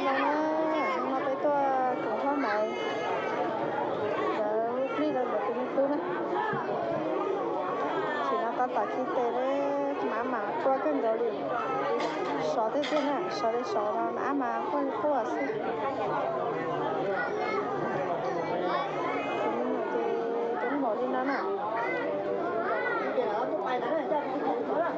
No na, no peb tuaj koom hlob Maiv, lawv hu plig rau lawv tus me tub na. Tsis no tab tom khi tes, mas mas quaj kawg nkaus li. Sov tiag tiag na, sov li sov no, ab mas quaj li quaj xwb. Cov me nyuam ces coob npaum li no na. Cov me nyuam ces coob tiag tiag.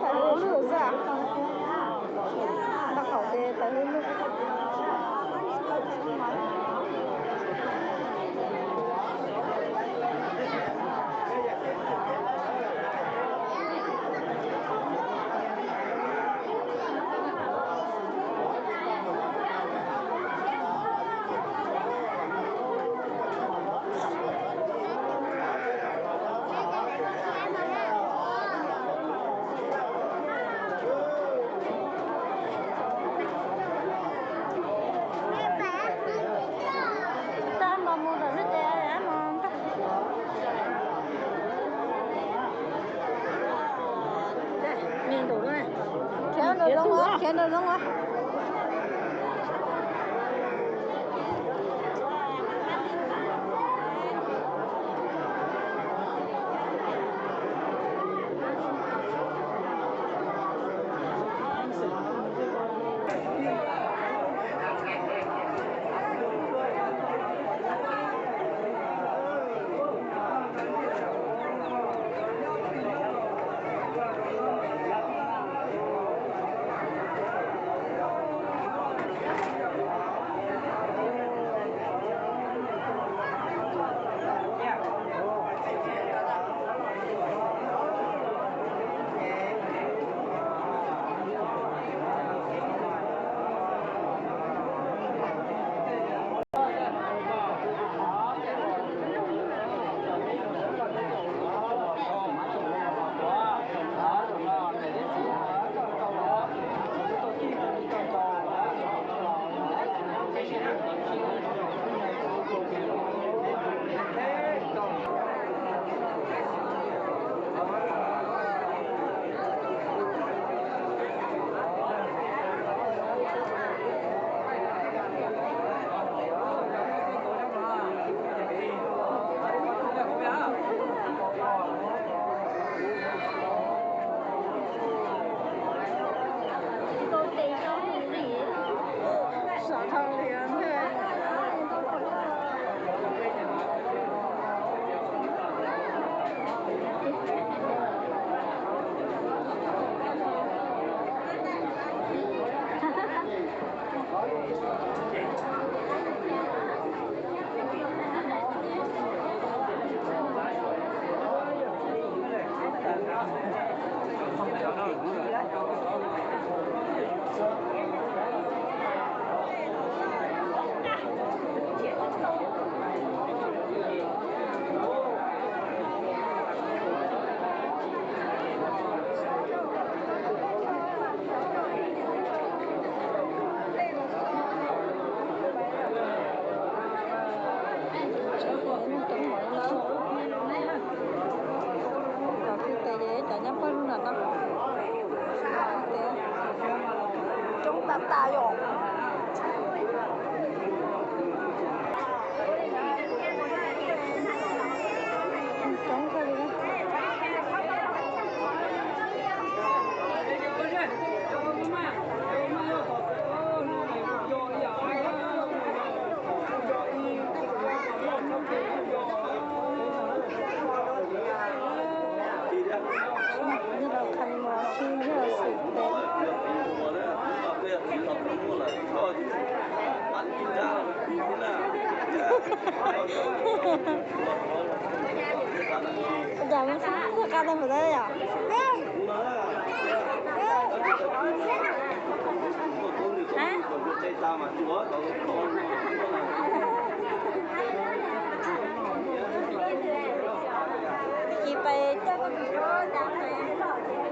Tawv hwj lwj xwb, tau qhov ces tawv hwj lwj. Tab mas mus lawm no ces ab mas ntag. Khiav nraum zoov, khiav nraum zoov. Cov kwv tij ces cov nyob pawg lug nram no. Coob tas tas yom. Ua cas mus xwb qa tau mus tau yom? Tsis pais coj koj mus.